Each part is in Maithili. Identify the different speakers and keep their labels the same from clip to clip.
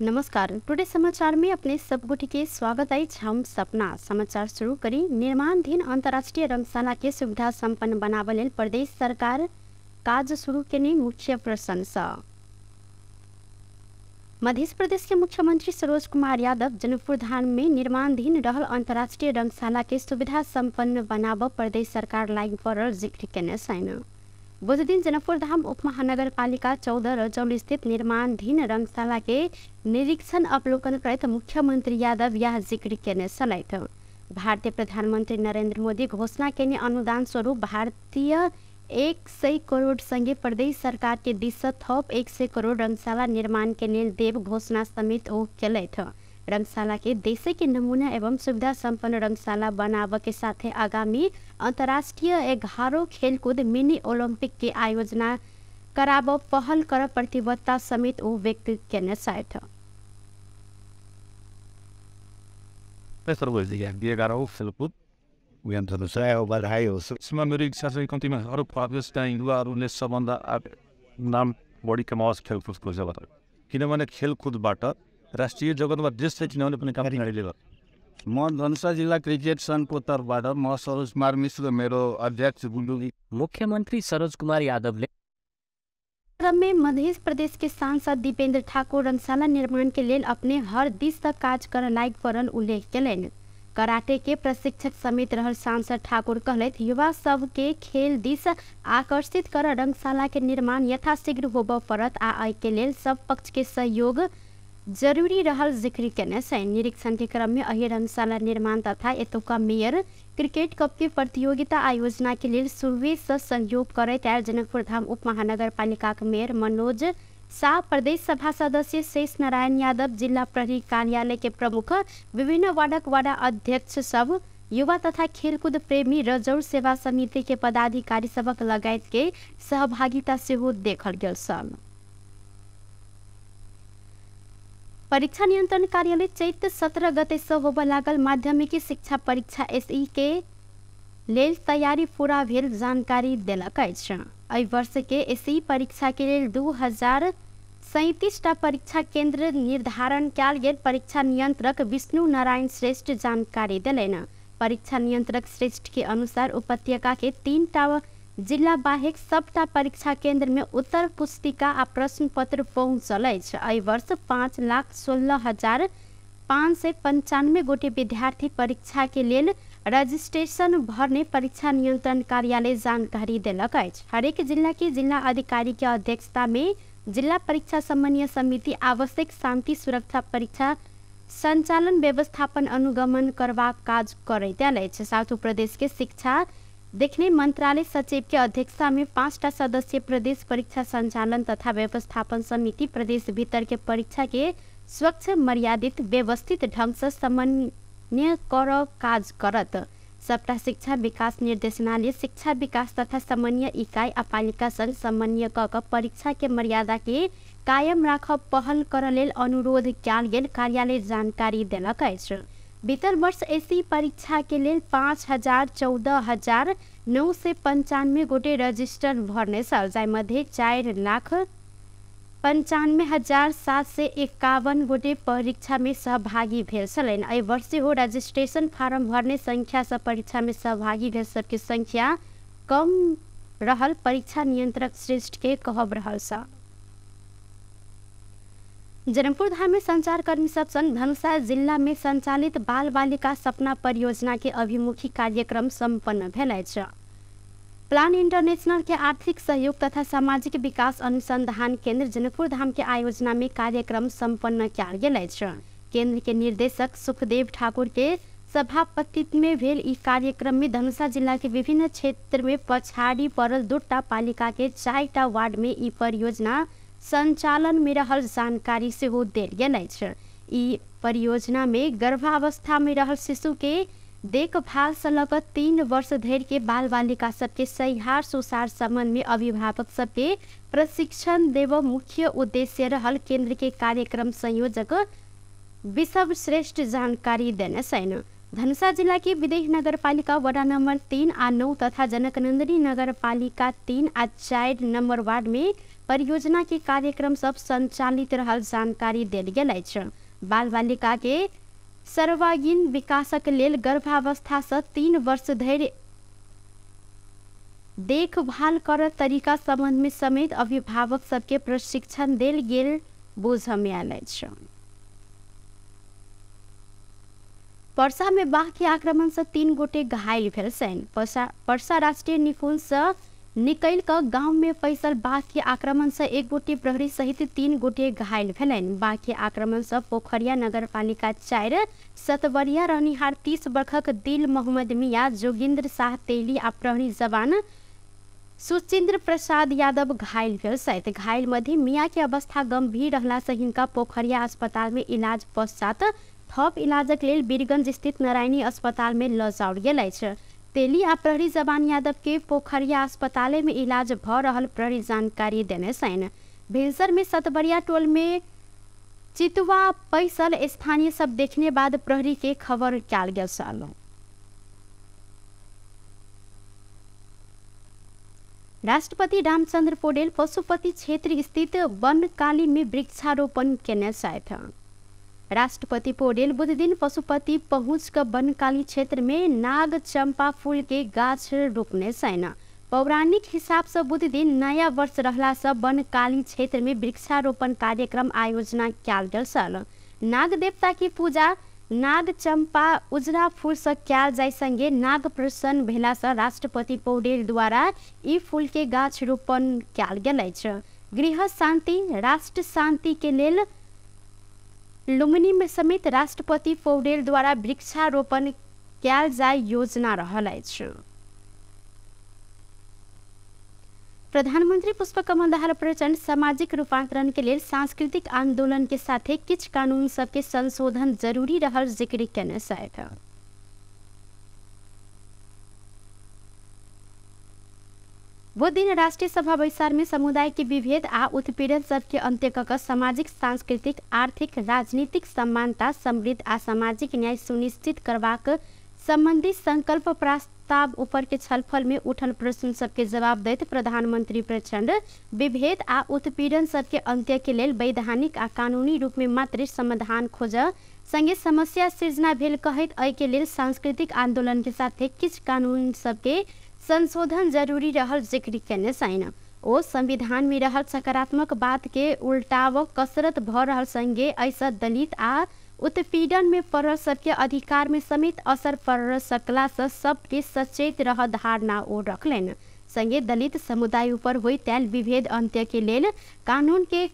Speaker 1: नमस्कार, टुडे समाचार में अपने सब गोटी के स्वागत अछि। हम सपना समाचार शुरू करी। निर्माणाधीन अंतर्राष्ट्रीय रंगशाला के सुविधा संपन्न बनाबय लेल प्रदेश सरकार काज शुरू केने मुख्य प्रशंसा। मध्य प्रदेश के मुख्यमंत्री सरोज कुमार यादव जनकपुर धाम में निर्माणाधीन रहल अंतर्राष्ट्रीय रंगशाला के सुविधा संपन्न बनाब प्रदेश सरकार लागि पड़ल जिक्र केने छनि। बुधदिन जनकपुर धाम उपमहानगरपालिका 14 रजौल स्थित निर्माणाधीन रंगशाला के निरीक्षण अवलोकन करैत मुख्यमंत्री यादव यह जिक्र केने छलथि। भारतीय प्रधानमंत्री नरेंद्र मोदी घोषणा केने अनुदान स्वरूप भारतीय 100 करोड़ संगे प्रदेश सरकार के दिस से थप 100 करोड़ रंगशाला निर्माण के लेल देव घोषणा समेत ओ केलथि। रंगशाला के देश के नमूना एवं सुविधा संपन्न रंगशाला बनाव के साथे आगामी अंतर्राष्ट्रीय 11 खेलकूद मिनी ओलंपिक के आयोजना कराब पहल कर प्रतिबद्धता समेत ओ व्यक्त केने छथि।
Speaker 2: यसमा मेरो इच्छा चाहिँ कम्तीमा अरू प्रदेश चाहिँ युवाहरूले सबभन्दा नाम बढी कमाओस् खेलकुदको जगत, किनभने खेलकुदबाट राष्ट्रिय जगतमा देशलाई चिनाउने पनि काम खेलाडीले गर्छ।
Speaker 3: म धनुषा जिल्ला क्रिकेट सङ्घको तर्फबाट म सरोज कुमार मिश्र, मेरो अध्यक्ष गुल्लु।
Speaker 4: मुख्यमन्त्री सरोज कुमार यादवले
Speaker 1: में मध्य प्रदेश के सांसद दीपेंद्र ठाकुर रंगशाला निर्माण के लेल अपने हर दिस तक काज कर लायक पड़ल उल्लेख केलनि। कराटे के प्रशिक्षक समेत रहल सांसद ठाकुर कहलथि, युवा सब के खेल दिस आकर्षित कर रंगशाला के निर्माण यथाशीघ्र होबय पड़त आ एहि के लेल सब पक्ष के सहयोग जरूरी रहल जिक्र केने छनि। निरीक्षण के क्रम में एहि रंगशाला निर्माण तथा एतुका मेयर क्रिकेट कप के प्रतियोगिता आयोजना के लेल शुरुए से सहयोग करैत आयल जनकपुर धाम उपमहानगरपालिका के मेयर मनोज शाह, प्रदेश सभा सदस्य शेष नारायण यादव, जिला प्रहरी कार्यालय के प्रमुख, विभिन्न वार्डक वार्डा अध्यक्ष सब, युवा तथा खेलकूद प्रेमी रजौर सेवा समिति के पदाधिकारी सबक लगायत के सहभागिता सेहो देखल गेल छल। परीक्षा नियंत्रण कार्यालय चैत 17 गते से होबय लागल माध्यमिक शिक्षा परीक्षा एसई के लेल तैयारी पूरा भेल जानकारी देलक अछि। एहि वर्ष के एसई परीक्षा के लेल 2037 टा परीक्षा केंद्र निर्धारण कयल गेल परीक्षा नियंत्रक विष्णु नारायण श्रेष्ठ जानकारी देलनि। परीक्षा नियंत्रक श्रेष्ठ के अनुसार उपत्यका के 3 टा जिला बाहेक सबटा परीक्षा केंद्र में उत्तर पुस्तिका आ प्रश्न पत्र पहुँचल अछि। एहि वर्ष 5,16,595 गोटे विद्यार्थी परीक्षा के लेल रजिस्ट्रेशन भरने परीक्षा नियंत्रण कार्यालय जानकारी देलक अछि। हरेक जिला के जिला अधिकारी के अध्यक्षता में जिला परीक्षा समन्वय समिति आवश्यक शांति सुरक्षा परीक्षा संचालन व्यवस्थापन अनुगमन करबाक काज करैत आयल अछि। सातु प्रदेश के शिक्षा देखने मंत्रालय सचिव के अध्यक्षता में 5 टा सदस्यीय प्रदेश परीक्षा संचालन तथा व्यवस्थापन समिति प्रदेश भीतर के परीक्षा के स्वच्छ, मर्यादित, व्यवस्थित ढंग से समन्वय कर काज करत। सबटा शिक्षा विकास निर्देशनालय शिक्षा विकास तथा समन्वय इकाई आ पालिका संग समन्वय क परीक्षा के मर्यादा के कायम राखब पहल कर लेल अनुरोध कयल गेल कार्यालय जानकारी देलक अछि। बीतल वर्ष एसी परीक्षा के लेल 5,14,995 गोटे रजिस्टर भरने छल, जाहिमध्ये 4,95,751 गोटे परीक्षा में सहभागी भेल छलनि। एहि वर्ष सेहो रजिस्ट्रेशन फारम भरने संख्या से परीक्षा में सहभागी भेल सबके संख्या कम रहल परीक्षा नियंत्रक श्रेष्ठ के कहब रहल छल। जनकपुर धाम में संचारकर्मी सब संग धनुषा जिला में संचालित बाल बालिका सपना परियोजना के अभिमुखी कार्यक्रम सम्पन्न भेल अछि। प्लान इंटरनेशनल के आर्थिक सहयोग तथा सामाजिक विकास अनुसंधान केंद्र जनकपुर धाम के आयोजना में कार्यक्रम सम्पन्न कयल गेल अछि। केंद्र के निर्देशक सुखदेव ठाकुर के सभापतित्व में भेल ई कार्यक्रम में धनुषा जिला के विभिन्न क्षेत्र में पछाड़ी पड़ल 2 टा पालिका के 4 टा वार्ड में ई परियोजना संचालन में रहल जानकारी सेहो देल गेल अछि। ई परियोजना में गर्भावस्था में रहल शिशु के देखभाल से लऽ कऽ 3 वर्ष धरि के बाल बालिका सबके सहिहार सुसार संबंध में अभिभावक सबके प्रशिक्षण देव मुख्य उद्देश्य रहल केंद्र के कार्यक्रम संयोजक विषव श्रेष्ठ जानकारी देने छनि। धनुषा जिला के विदेह नगरपालिका वडा नंबर 3 आ 9 तथा जनकनंदनी नगरपालिका 3 आ 4 नंबर वार्ड में परियोजना के कार्यक्रम सब संचालित रहल जानकारी देल गेल अछि। बाल बालिका के सर्वांगीण विकासक लेल गर्भावस्था से 3 वर्ष धरि देखभाल कर तरीका संबंध में समेत अभिभावक सबके प्रशिक्षण देल गेल बोझ में आयल अछि। पर्सा में बाघ के आक्रमण से 3 गोटे घायल भेल छनि। पर्सा राष्ट्रीय निकुंज से निकल कऽ गांव में पैसल बाघ के आक्रमण से 1 गोटे प्रहरी सहित 3 गोटे घायल भेलनि। बाघ के आक्रमण से पोखरिया नगरपालिका 4 सतवरिया रहनिहार 30 वर्षक दिल मोहम्मद मिया, जोगिन्द्र शाह तेली आ प्रहरी जवान सुचिन्द्र प्रसाद यादव घायल भेल छथि। घायल मध्ये मिया के अवस्था गंभीर रहला से हिनका पोखरिया अस्पताल में इलाज पश्चात थप इलाजक लेल वीरगंज स्थित नारायणी अस्पताल में लऽ जाओल गेल अछि। तेली आ प्रहरी जवान यादव के पोखरिया अस्पताल में इलाज भ रहल प्रहरी जानकारी देने छनि। भिनसर में सतबरिया टोल में चितुआ पैसल स्थानीय सब देखने बाद प्रहरी के खबर कयल गेल छल। राष्ट्रपति रामचंद्र पौडेल पशुपति क्षेत्र स्थित बनकाली में वृक्षारोपण केने छथि। राष्ट्रपति पौडेल बुधदिन पशुपति पहुँच कर बनकाली क्षेत्र में नाग चंपा फूल के गाछ रोपने छनि। पौराणिक हिसाब से बुधदिन नया वर्ष रहला से बनकाली क्षेत्र में वृक्षारोपण कार्यक्रम आयोजना कयल गेल छल। नाग देवता की पूजा नाग चंपा उजरा फूल से कयल जाय संगे नाग प्रसन्न भेला से राष्ट्रपति पौडेल द्वारा ई फूल के गाछ रोपण कयल गेल अछि। गृह शांति राष्ट्र शांति के लेल लुम्बिनी में समेत राष्ट्रपति पौडेल द्वारा वृक्षारोपण कयल जाय योजना रहल अछि। प्रधानमंत्री पुष्पकमल दाहाल प्रचण्ड सामाजिक रूपांतरण के लेल सांस्कृतिक आंदोलन के साथे किछु कानून सबके संशोधन जरूरी रहल जिक्र केने छथि। वो दिन राष्ट्रीय सभा बैसार में समुदाय के विभेद आ उत्पीड़न सबके अंत्य कऽ सामाजिक सांस्कृतिक आर्थिक राजनीतिक समानता समृद्ध आ सामाजिक न्याय सुनिश्चित करबाक संबंधी संकल्प प्रस्ताव ऊपर के छलफल में उठल प्रश्न सबके जवाब दैत प्रधानमंत्री प्रचण्ड विभेद आ उत्पीड़न सबके अंत्य के लेल वैधानिक आ कानूनी रूप में मात्र समाधान खोज संगे समस्या सृजना भेल कहैत एहि के लेल सांस्कृतिक आंदोलन के साथे किछु कानून सबके संशोधन जरूरी रहल जिक्र केने छनि। ओ संविधान में रहल सकारात्मक बात के उल्टाव कसरत भ रहल संगे एहिसँ दलित आ उत्पीड़न में पड़ल सबके अधिकार में समेत असर पड़ सकला से सबके सचेत रह धारणा ओ रखलनि। संगे दलित समुदाय ऊपर होइत आयल विभेद अंत्य के लेल कानून के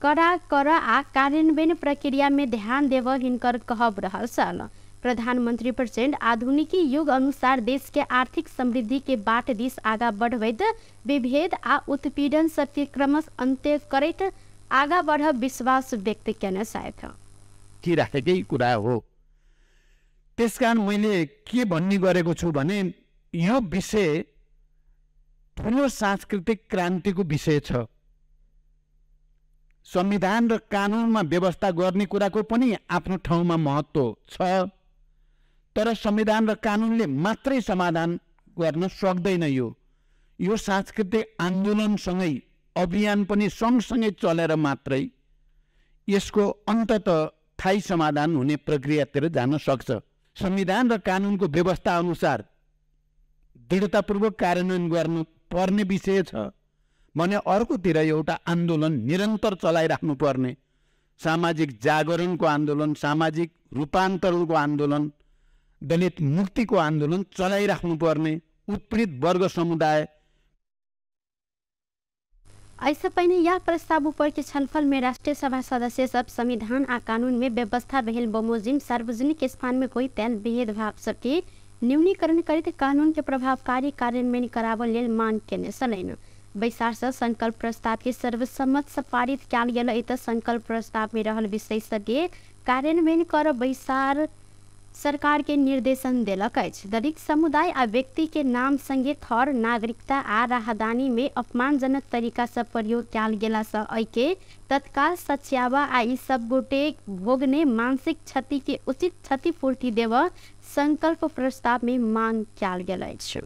Speaker 1: कड़ा कर आ कार्यान्वयन प्रक्रिया में ध्यान देव हिनकर कहब रहल छल। प्रधानमंत्री प्रचण्ड आधुनिकी युग अनुसार देश के आर्थिक समृद्धि के बाट दिस आगा बढ़बैत विभेद आ उत्पीड़न सबके क्रमश अंत्य करैत आगा बढ़ब विश्वास व्यक्त केने छथि।
Speaker 3: राखेकै कुरा हो। त्यसकारण मैले के भन्ने गरेको छु भने यो विषय ठुलो सांस्कृतिक क्रान्तिको विषय छ। संविधान र कानुनमा व्यवस्था गर्ने कुराको पनि आफ्नो ठाउँमा महत्त्व छ, तर संविधान र कानुनले मात्रै समाधान गर्न सक्दैन। यो सांस्कृतिक आन्दोलनसँगै अभियान पनि सँगसँगै चलेर मात्रै यसको अन्तत थायी समाधान हुने प्रक्रियातिर जान सक्छ। संविधान र कानुनको व्यवस्था अनुसार दृढतापूर्वक कार्यान्वयन गर्नु पर्ने विषय छ भने अर्कोतिर एउटा आन्दोलन निरन्तर चलाइराख्नु पर्ने सामाजिक जागरणको आन्दोलन, सामाजिक रूपान्तरणको आन्दोलन, दलित मुक्तिको आन्दोलन चलाइराख्नु पर्ने, उत्पीडित वर्ग समुदाय।
Speaker 1: ऐसे पहिने यह प्रस्ताव ऊपर के छलफल में राष्ट्रीय सभा सदस्य सब संविधान आ कानून में व्यवस्था भेल बमोजिम सार्वजनिक स्थान में कोई तेल भेदभाव सबके न्यूनीकरण करैत कानून के प्रभावकारी कार्यान्वयन कराबऽ लेल मांग केने छलनि। बैसार से संकल्प प्रस्ताव के सर्वसम्मत से पारित कयल गेल। एतऽ संकल्प प्रस्ताव में रहल विषय सबके कार्यान्वयन कर बैसार सरकार के निर्देशन देलक अछि। दलित समुदाय आ व्यक्ति के नाम संगे थर नागरिकता आ राहदानी में अपमानजनक तरीका से प्रयोग कयल गेला से एहि तत्काल सच्यावा आ ई सब गोटे भोगने मानसिक क्षति के उचित क्षतिपूर्ति देव संकल्प प्रस्ताव में मांग कयल गेल अछि।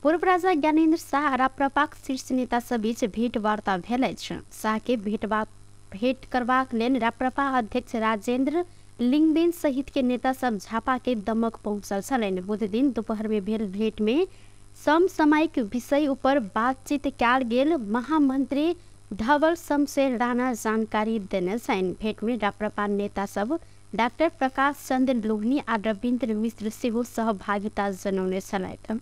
Speaker 1: पूर्व राजा ज्ञानेन्द्र शाह आ राप्रपाक शीर्ष नेता सब बीच भेंटवार्ता भेल अछि। शाह के भेंट करबाक लेल राप्रपा अध्यक्ष राजेंद्र लिंगदेन सहित के नेता सब झापा के दमक पहुंचल छलनि। बुध दिन दोपहर में भेल भेंट में समसामयिक विषय ऊपर बातचीत कयल गेल महामंत्री धवल शमशेर राणा जानकारी देने छनि। भेंट में राप्रपा नेता सब डाक्टर प्रकाश चंद्र लोहनी आ रविन्द्र मिश्र सेहो सहभागिता जनौने छलथि।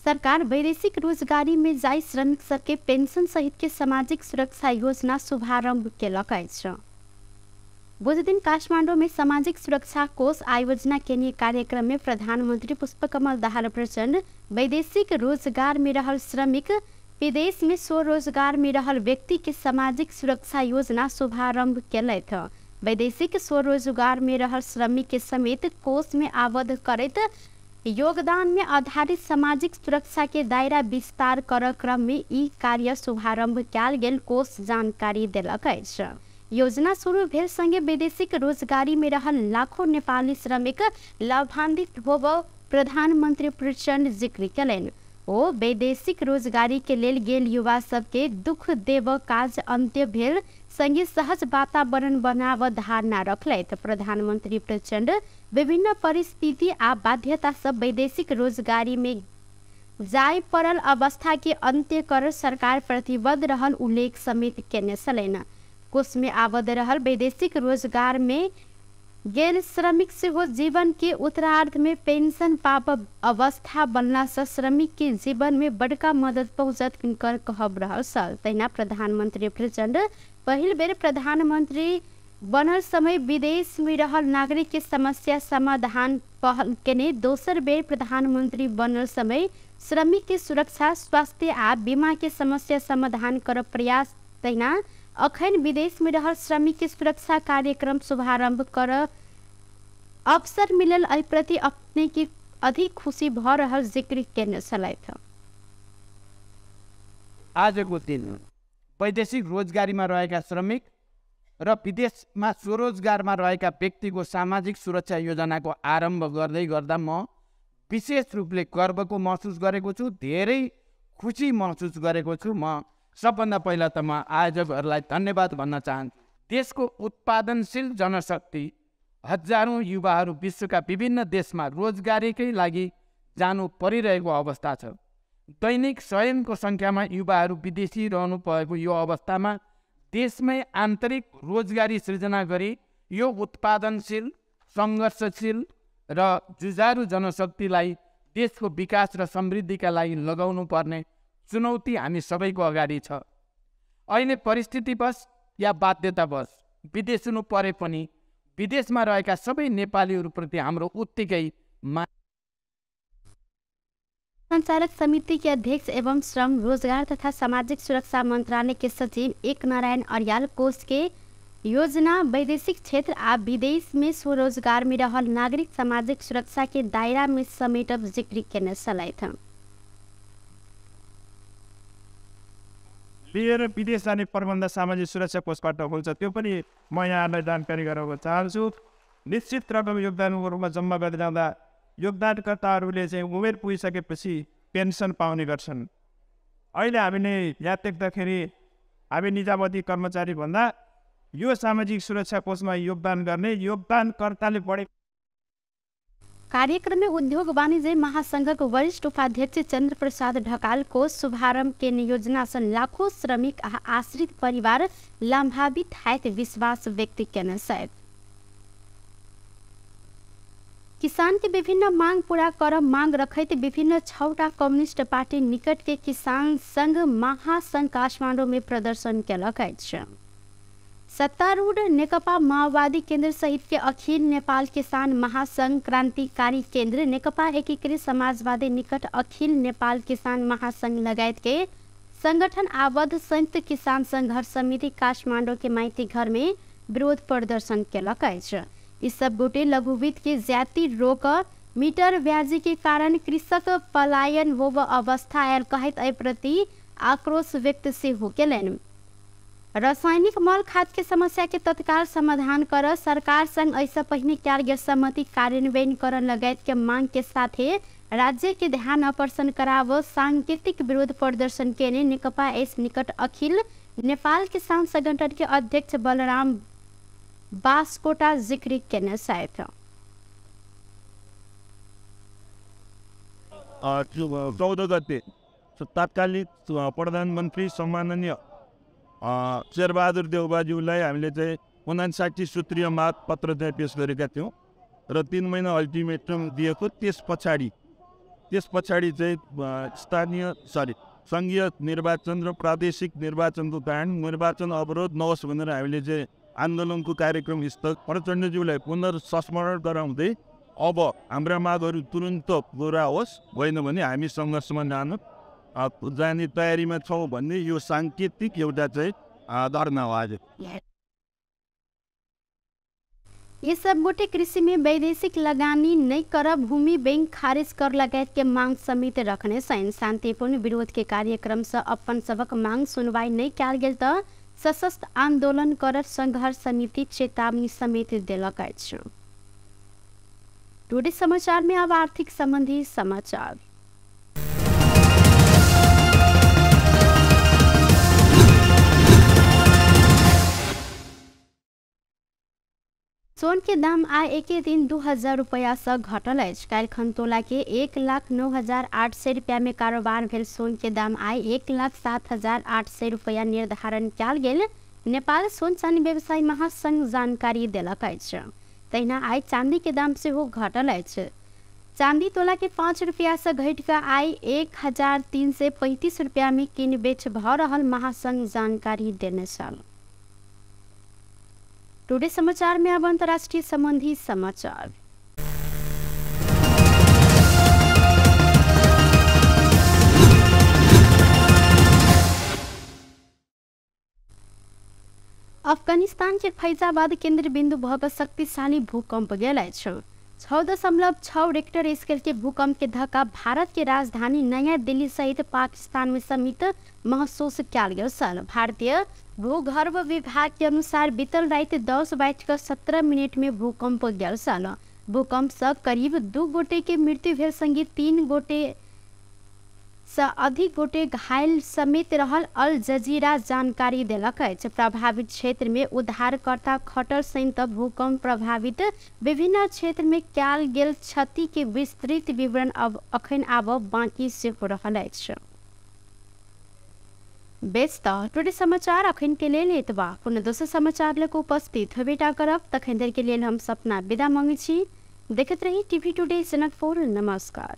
Speaker 1: सरकार वैदेशिक रोजगारी में जाई श्रमिक सबके पेंशन सहित के सामाजिक सुरक्षा योजना शुभारंभ केलक अछि। बुध दिन काठमाडौँ में सामाजिक सुरक्षा कोष आयोजना केने कार्यक्रम में प्रधानमंत्री पुष्पकमल दाहाल प्रचण्ड वैदेशिक रोजगार में रहल श्रमिक विदेश में स्वरोजगार में रहल व्यक्ति के सामाजिक सुरक्षा योजना शुभारंभ केलथि। वैदेशिक स्वरोजगार में रहल श्रमिक के समेत कोष में आबद्ध करैत योगदान में आधारित सामाजिक सुरक्षा के दायरा विस्तार कर क्रम में ई कार्य शुभारंभ कयल गेल कोष जानकारी देलक अछि। योजना शुरू भेल संगे वैदेशिक रोजगारी में रहल लाखों नेपाली श्रमिक लाभान्वित होब प्रधानमंत्री प्रचण्ड जिक्र कयलनि। ओ वैदेशिक रोजगारी के लेल गेल युवा सबके दुख देव काज अंत्य भेल संगे सहज वातावरण बनाव धारणा रखलथि। प्रधानमंत्री प्रचण्ड विभिन्न परिस्थिति आ बाध्यता सब वैदेशिक रोजगारी में जाय पड़ल अवस्था के अंत्य कर सरकार प्रतिबद्ध रहल उल्लेख समेत केने छलनि। कोष में आबद्ध रहल वैदेशिक रोजगार में गेल श्रमिक सेहो जीवन के उत्तरार्ध में पेंशन पाब अवस्था बनला से श्रमिक के जीवन में बड़का मदद पहुँचत हिनकर कहब रहल छल। तहिना प्रधानमंत्री प्रचण्ड पहिल बेर प्रधानमंत्री बनल समय विदेश में रहल नागरिक के समस्या समाधान पहल केने दोसर बेर प्रधानमंत्री बनल समय श्रमिक के सुरक्षा स्वास्थ्य आ बीमा के समस्या समाधान कर प्रयास तहिना अखन विदेश में रहल श्रमिक के सुरक्षा कार्यक्रम शुभारंभ कर अवसर मिलल एहि प्रति अपने के अधिक खुशी भ रहल जिक्र केने छलथि।
Speaker 3: आजको दिन वैदेशिक रोजगारीमा रहेका श्रमिक र विदेशमा स्वरोजगारमा रहेका व्यक्तिको सामाजिक सुरक्षा योजनाको आरम्भ गर्दै गर्दा म विशेष रूपले गर्वको महसुस गरेको छु, धेरै खुसी महसुस गरेको छु। म सबभन्दा पहिला त म आयोजकहरूलाई धन्यवाद भन्न चाहन्छु। देशको उत्पादनशील जनशक्ति हजारौँ युवाहरू विश्वका विभिन्न देशमा रोजगारीकै लागि जानु परिरहेको अवस्था छ। दैनिक सयनको सङ्ख्यामा युवाहरू विदेशी रहनु परेको यो अवस्थामा देशमै आन्तरिक रोजगारी सृजना गरी यो उत्पादनशील, सङ्घर्षशील र जुझारु जनशक्तिलाई देशको विकास र समृद्धिका लागि लगाउनु पर्ने चुनौती हामी सबैको अगाडि छ। अहिले परिस्थितिवश या बाध्यतावश विदेश हुनु परे पनि विदेशमा रहेका सबै नेपालीहरूप्रति हाम्रो उत्तिकै
Speaker 1: संचालक समिति के अध्यक्ष एवं श्रम रोजगार तथा सामाजिक सुरक्षा मंत्रालय के सचिव एक नारायण अर्याल कोष के योजना वैदेशिक क्षेत्र आ विदेश में स्वरोजगार में रहल नागरिक सामाजिक सुरक्षा के दायरा में समेटब जिक्र केने छलथि।
Speaker 5: लिएर विदेश जाने प्रबन्ध सामाजिक सुरक्षा कोषबाट हुन्छ, त्यो पनि म यहाँलाई जानकारी गराउन चाहन्छु। निश्चित रकम योगदानको रूपमा जम्मा गर्दै जाँदा योगदानकर्ताहरूले चाहिँ उमेर पुगिसकेपछि पेन्सन पाउने गर्छन्। अहिले हामीले यहाँ देख्दाखेरि हामी निजामती कर्मचारी भन्दा यो सामाजिक सुरक्षा कोषमा योगदान गर्ने योगदानकर्ताले बढी।
Speaker 1: कार्यक्रम में उद्योग वाणिज्य महासंघ के वरिष्ठ उपाध्यक्ष चंद्र प्रसाद ढकाल को शुभारंभ के योजना से लाखों श्रमिक आ आश्रित परिवार लाभान्वित हैत विश्वास व्यक्त केने छथि। किसान के विभिन्न मांग पूरा कर मांग रखैत विभिन्न 6 कम्युनिस्ट पार्टी निकट के किसान संघ महासंघ काठमाडौँ में प्रदर्शन केलक अछि। सत्तारूढ़ नेकपा माओवादी केंद्र सहित के अखिल नेपाल किसान महासंघ क्रांतिकारी केंद्र नेकपा एकीकृत समाजवादी निकट अखिल नेपाल किसान महासंघ लगायत के संगठन आबद्ध संयुक्त किसान संघर्ष समिति काठमाडौँ के माइती घर में विरोध प्रदर्शन केलक अछि। ई सब गोटे लघुवित्त के ज्याति रोक मीटर ब्याजी के कारण कृषक पलायन होब अवस्था आयल कहैत एहि प्रति आक्रोश व्यक्त सेहो केलनि। रासायनिक मल खाद के समस्या के तत्काल समाधान कर सरकार संग ऐसा पहिने कयल गेल सहमति कार्यान्वयन कर लगायत के मांग के साथे राज्य के ध्यान आकर्षण कराव सांकेतिक विरोध प्रदर्शन केने नेकपा एस निकट अखिल नेपाल किसान संगठन के अध्यक्ष बलराम बास्कोटा जिक्र केने छथि।
Speaker 6: 14 गते तात्कालिक प्रधानमन्त्री सम्माननीय शेरबहादुर देउबाज्यूलाई हामीले चाहिँ 59 सूत्रीय माग पत्र चाहिँ पेश गरेका थियौँ र 3 महिना अल्टिमेटम दिएको। त्यस पछाडि चाहिँ स्थानीय सङ्घीय निर्वाचन र प्रादेशिक निर्वाचनको कारण निर्वाचन अवरोध नहोस् भनेर हामीले चाहिँ आन्दोलनको कार्यक्रम स्थगित प्रचण्डज्यूलाई पुनर्सस्मरण गराउँदै अब हाम्रा मागहरू तुरन्त पुरा होस्, होइन भने हामी सङ्घर्षमा जाने तयारीमा छौँ भन्ने यो साङ्केतिक एउटा चाहिँ धरना हो आज।
Speaker 1: ये सब गोटे कृषि में वैदेशिक लगानी नहीं कर भूमि बैंक खारिज कर लगायत के मांग समेत रखने सैन शांतिपूर्ण विरोध के कार्यक्रम से अपन सबक मांग सुनवाई नहीं कयल गेल त सशस्त्र आंदोलन कर संघर्ष समिति चेतावनी समेत देलक अछि। टुडे समाचार में अब आर्थिक संबंधी समाचार। सोन के दाम आइ एके दिन 2000 रुपया से घटल अछि। काल्हिखन तोला के 1,09,800 रुपया में कारोबार भेल सोन के दाम आइ 1,07,800 रुपया निर्धारण कयल गेल नेपाल सोन चानी व्यवसायी महासंघ जानकारी देलक अछि। तहिना आइ चांदी के दाम सेहो घटल अछि। चांदी तोला के 5 रुपया से घटि कऽ आइ 1,335 रुपया में किन बेच भऽ रहल महासंघ जानकारी देने छल। टुडे समाचार में अब अंतर्राष्ट्रीय संबंधी समाचार। अफगानिस्तान के फैजाबाद केंद्र बिंदु भऽ कऽ शक्तिशाली भूकंप गेल अछि। 6.6 रेक्टर स्केल के भूकंप के धक्का भारत के राजधानी नया दिल्ली सहित पाकिस्तान में समेत महसूस कयल गेल छल। भारतीय भूगर्भ विभाग के अनुसार बीतल राति 10:17 में भूकंप गेल छल। भूकंप से करीब 2 गोटे के मृत्यु भेल संगे 3 गोटे से अधिक गोटे घायल समेत रहल अल जजीरा जानकारी देलक अछि। प्रभावित क्षेत्र में उद्धारकर्ता खटल सहित भूकंप प्रभावित विभिन्न क्षेत्र में कयल गेल क्षति के विस्तृत विवरण अब अखन आब बाँकी सेहो रहल अछि। बेस त टुडे समाचार अखन के लेल एतबा। कोनो दोसर समाचार लऽ कऽ उपस्थित होबेटा करब, तखन देर के लेल हम सपना विदा मांगै छी। देखैत रही टीवी टुडे जनकपुर। नमस्कार।